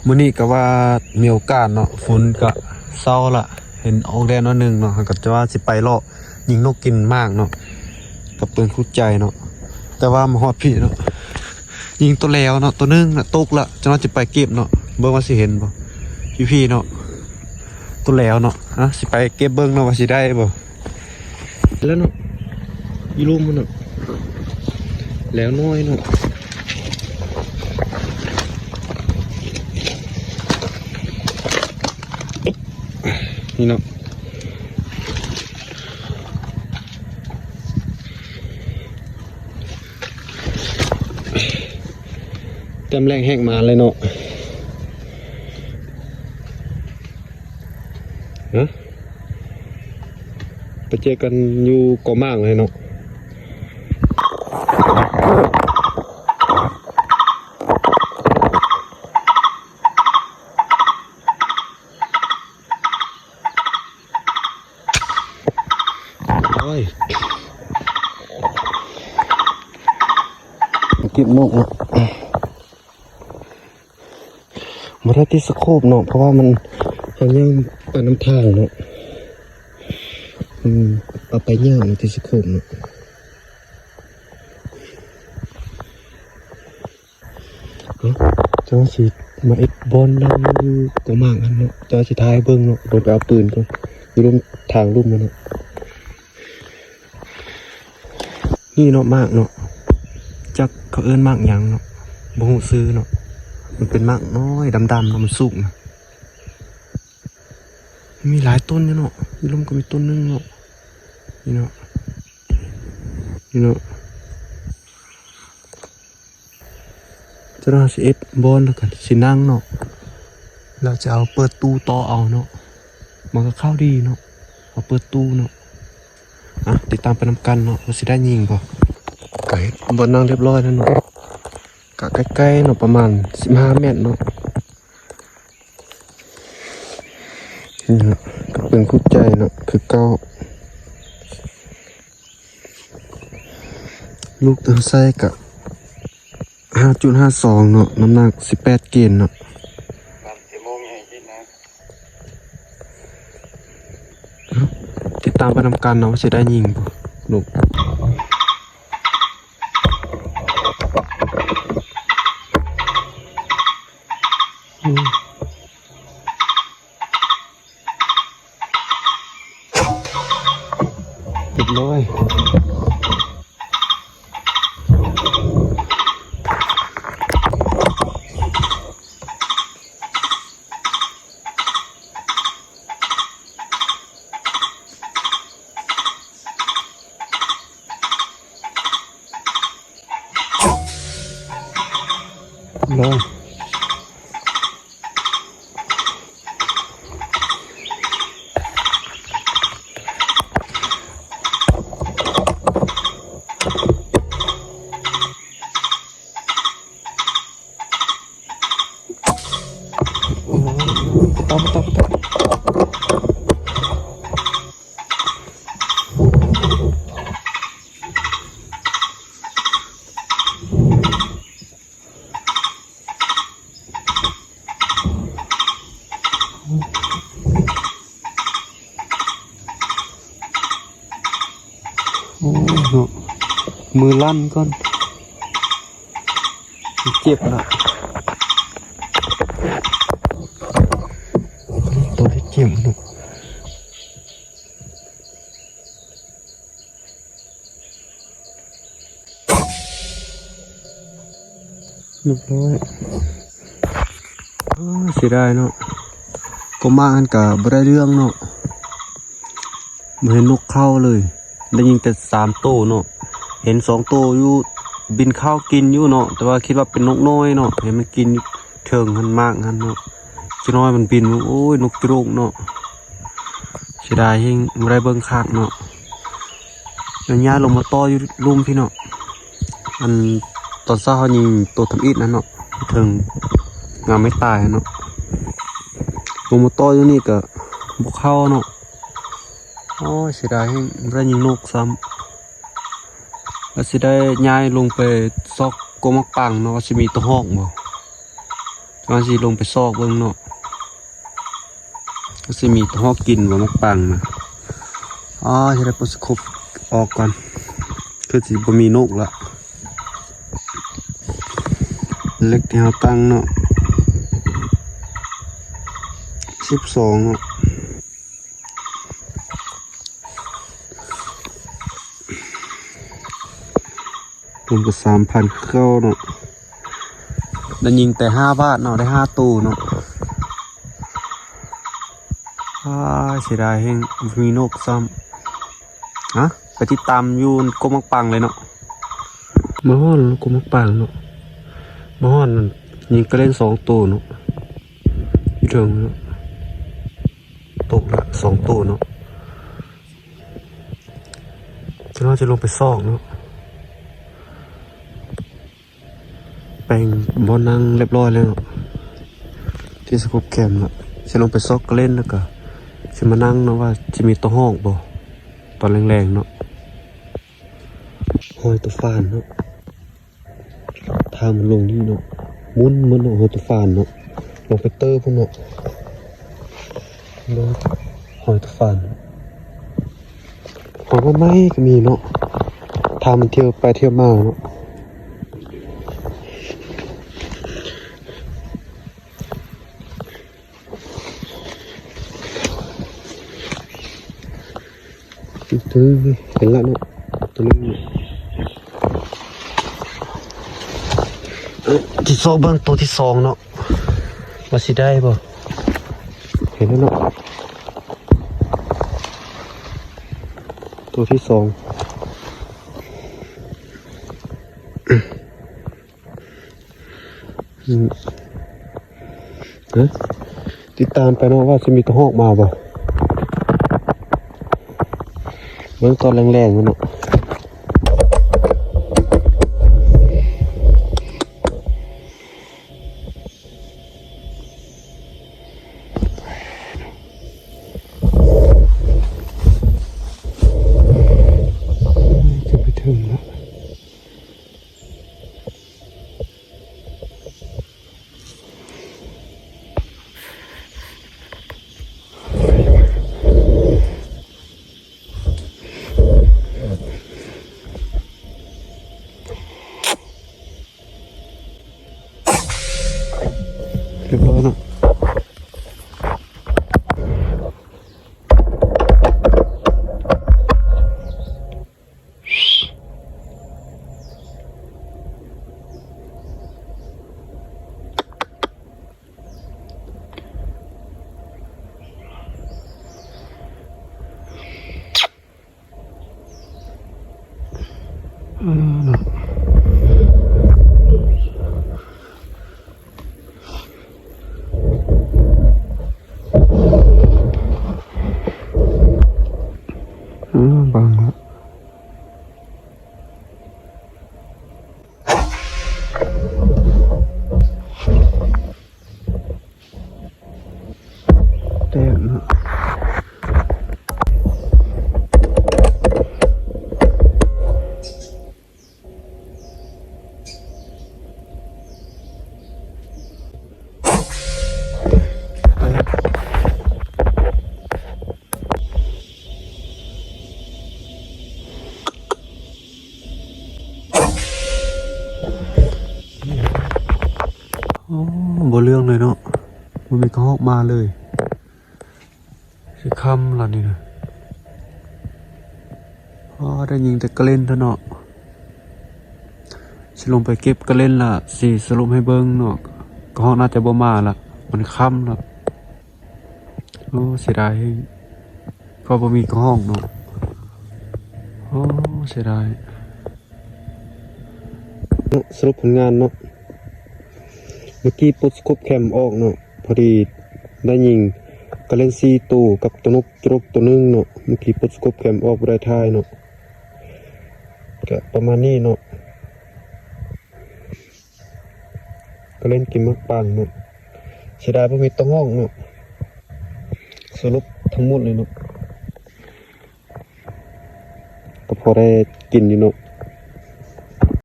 ມື້ນີ້ກໍວ່າມີໂອກາດເນາະ ຝົນກໍເຊົາລະ ເຫັນອອກແດດໜ້ອຍໜຶ່ງເນາະ ເຮົາກໍຈະວ່າຊິໄປເລາະຍິງນົກກິນໝາກເນາະ ກໍເປັນຄູ່ໃຈເນາະ ແຕ່ວ່າມາຮອດພີ້ເນາະ ຍິງໂຕແຫຼວເນາະ ໂຕໜຶ່ງນະ ຕົກລະ ຈັກໜ້ອຍຊິໄປເກັບເນາະ ເບິ່ງວ່າຊິເຫັນບໍ່ ພີ້ໆເນາະ ໂຕແຫຼວເນາະ ອະ ຊິໄປເກັບເບິ່ງເນາະ ວ່າຊິໄດ້ບໍ່. ແລ້ວເນາະ ຢູ່ລຸ່ມມັນເນາະ ແຫຼວນ້ອຍເນາະ ນີ້ເນາະ ແຕ້ມແລກແຮກມາເລີຍເນາະ ຮະ ໄປເຈີກັນຢູ່ກໍໝາກເລີຍເນາະ ໂອ້ຍ ເກັບນົກເນາະ. ບໍ່ໄດ້ຕິດສະໂຄບເນາະ ເພາະວ່າມັນ ເຮົາຍ່າງໄປນຳທາງເນາະ ອືມ ເອົາໄປຍາກເນາະ ຕິດສະໂຄບເນາະ ເອົ້າ ເຈົ້າຊິມາເອັດບ່ອນນັ່ງຢູ່ກໍໝາກຫັ້ນເນາະ ເຈົ້າຊິຖ່າຍເບິ່ງເນາະ ລົງໄປເອົາປືນກ່ອນ ຢູ່ລຸ່ມທາງລຸ່ມຫັ້ນເນາະ. ນີ້ເນາະ ໝາກເນາະ ຈັກເຂົາເອີ້ນໝາກຫຍັງເນາະ ບໍ່ຮູ້ຊື່ເນາະ ມັນເປັນໝາກນ້ອຍດຳໆເນາະ ມັນສຸກນະ ມີຫຼາຍຕົ້ນຢູ່ເນາະ ຢູ່ລຸ່ມກໍມີຕົ້ນໜຶ່ງເນາະ ນີ້ເນາະ ນີ້ເນາະ. ເຈົ້າໜ້າຊິເອັດບ່ອນ ແລ້ວກໍຊິນັ່ງເນາະ ແລ້ວຈະເອົາເປີດຕູ້ຕໍ່ເອົາເນາະ ມັນກໍເຂົ້າດີເນາະ ເອົາເປີດຕູ້ເນາະ ອ່ະ ຕິດຕາມໄປນຳກັນເນາະ ວ່າຊິໄດ້ຍິງບໍ່ ກະເຮັດບ່ອນນັ່ງຮຽບຮ້ອຍແລ້ວເນາະ ກະໃກ້ໆເນາະ ປະມານສິບຫ້າແມັດເນາະ ນີ້ເນາະ ກໍເປັນຄູ່ໃຈເນາະ ຄືເກົ່າ. ລູກທີ່ເຮົາໃສ່ກະຫ້າຈຸດຫ້າສອງເນາະ ນ້ຳໜັກສິບແປດເກນເນາະ ຕິດຕາມໄປນຳກັນເນາະ ວ່າຊິໄດ້ຍິງບໍ່ ລູກ ອືມ. ຮຽບຮ້ອຍ ຮຽບຮ້ອຍ. ໂອ້ຍເນາະ ມືສັ່ນກ່ອນ ເຈັບລະ ໂຕທີ່ເຈັບເນາະ. ຮຽບຮ້ອຍ ເສຍດາຍເນາະ ກໍມາຫັ້ນກະບໍ່ໄດ້ເລື່ອງເນາະ ບໍ່ເຫັນນົກເຂົ້າເລີຍ ໄດ້ຍິງແຕ່ສາມໂຕເນາະ ເຫັນສອງໂຕຢູ່ ບິນເຂົ້າກິນຢູ່ເນາະ ແຕ່ວ່າຄິດວ່າເປັນນົກນ້ອຍເນາະ ເຫັນມັນກິນຢູ່ເທິງຫັ້ນ ໝາກຫັ້ນເນາະ ຈັກໜ້ອຍມັນບິນ ໂອ້ຍ ນົກຈະໂລກເນາະ ເສຍດາຍແຮງ ບໍ່ໄດ້ເບິ່ງຄັກເນາະ ແລ້ວຍ້າຍລົງມາຕໍ່ຢູ່ລຸ່ມພີ້ເນາະ ອັນຕອນເຊົ້າເຮົາຍິງໂຕທຳອິດຫັ້ນເນາະ ເທິງງາມໄມ້ຕາຍຫັ້ນເນາະ ລົງມາຕໍ່ຢູ່ນີ້ກະບໍ່ເຂົ້າເນາະ ໂອ້ຍ ເສຍດາຍແຮງ ບໍ່ໄດ້ຍິງນົກຊ້ຳ ວ່າຊິໄດ້ຍ້າຍລົງໄປຊອກກົກໝາກປັງເນາະ ວ່າຊິມີໂຕຮອກບໍ່ ໂຕ ວ່າຊິລົງໄປຊອກເບິ່ງເນາະ ວ່າຊິມີໂຕຮອກກິນບໍ່ໝາກປາງນະ. ອາ ຊິໄດ້ປົດສະຄົບອອກກ່ອນ ຄືຊິບໍ່ມີນົກລະ. ເຫຼັກທີ່ເຮົາຕັ້ງເນາະ ສິບສອງເນາະ. ລວມກໍສາມພັນຄືເກົ່າເນາະ ໄດ້ຍິງແຕ່ຫ້າບາດເນາະ ໄດ້ຫ້າໂຕເນາະ. ອ້າຍ ເສຍດາຍແຮງ ບໍ່ມີນົກຊ້ຳ. ຮະ ໄປຕິດຕາມຢູ່ກົກໝາກປາງເລີຍເນາະ. ມາຮອດກົກໝາກປາງເນາະ ມາຮອດຫັ້ນ ຍິງກະເລັນສອງໂຕເນາະ ຢູ່ເທິງເນາະ. ຕົກລະສອງໂຕເນາະ. ເຮົາຈະລົງໄປຊອກເນາະ ແປງບ່ອນນັ່ງຮຽບຮ້ອຍແລ້ວເນາະ ທີ່ສະໂຄບແຄມເນາະ. ຊິລົງໄປຊອກກະເລັນ ແລ້ວກະຊິມານັ່ງເນາະ ວ່າຊິມີໂຕຮອກບໍ່ຕອນແລງໆເນາະ. ຮອຍໂຕຟານເນາະ. ທາງມັນລົງນີ້ເນາະ ໝຸນໝົດເນາະ ຮອຍໂຕຟານເນາະ. ລົງໄປເຕີພຸ້ນເນາະ ເບິ່ງຮອຍໂຕຟານ ຮອຍໃໝ່ໆກໍມີເນາະ. ທາງມັນທ່ຽວໄປທ່ຽວມາເນາະ. ໂຕນີ້ເຫັນລະເນາະ ໂຕນີ້. ເອີ ຊິຊອກເບິ່ງໂຕທີສອງເນາະ ວ່າຊິໄດ້ບໍ່. ເຫັນລະເນາະ ໂຕທີສອງ. ອືມ ເອີ ຕິດຕາມໄປເນາະ ວ່າຊິມີໂຕຮອກມາບໍ່. ເບິ່ງຕອນແລງໆພຸ້ນເນາະ. ຈະໄປເຖິງລະ. ຮຽບຮ້ອຍເນາະ. ເອີ ເນາະ ເອີ ບັງລະ. ແຕກເນາະ. ໂອ້ ບໍ່ເລື່ອງເລີຍເນາະ ບໍ່ມີກະຮອກມາເລີຍ. ຊິຄ່ຳລະນີ້ນະ. ອໍ ໄດ້ຍິງແຕ່ກະເລັນເທົ່າເນາະ. ຊິລົງໄປເກັບກະເລັນລະ ຊິສະຫຼຸບໃຫ້ເບິ່ງເນາະ. ກະຮອກໜ້າຈະບໍ່ມາລະ ມັນຄ່ຳລະ. ໂອ້ ເສຍດາຍແຮງ ເພາະບໍ່ມີກະຮອກເນາະ. ໂອ້ ເສຍດາຍ. ເນາະ ສະຫຼຸບຜົນງານເນາະ ເມື່ອກີ້ປົດສະໂຄບແຄມອອກເນາະ ພໍດີໄດ້ຍິງກະເລັນສີ່ໂຕກັບໂຕນົກຈຸລົກໂຕໜຶ່ງເນາະ. ເມື່ອກີ້ປົດສະໂຄບແຄມອອກບໍ່ໄດ້ຖ່າຍເນາະ ກະປະມານນີ້ເນາະ. ກະເລັນກິນໝາກປາງເນາະ ເສຍດາຍບໍ່ມີໂຕຮອກເນາະ. ສະຫຼຸບທັງໝົດເລີຍເນາະ ກໍພໍໄດ້ກິນຢູ່ເນາະ.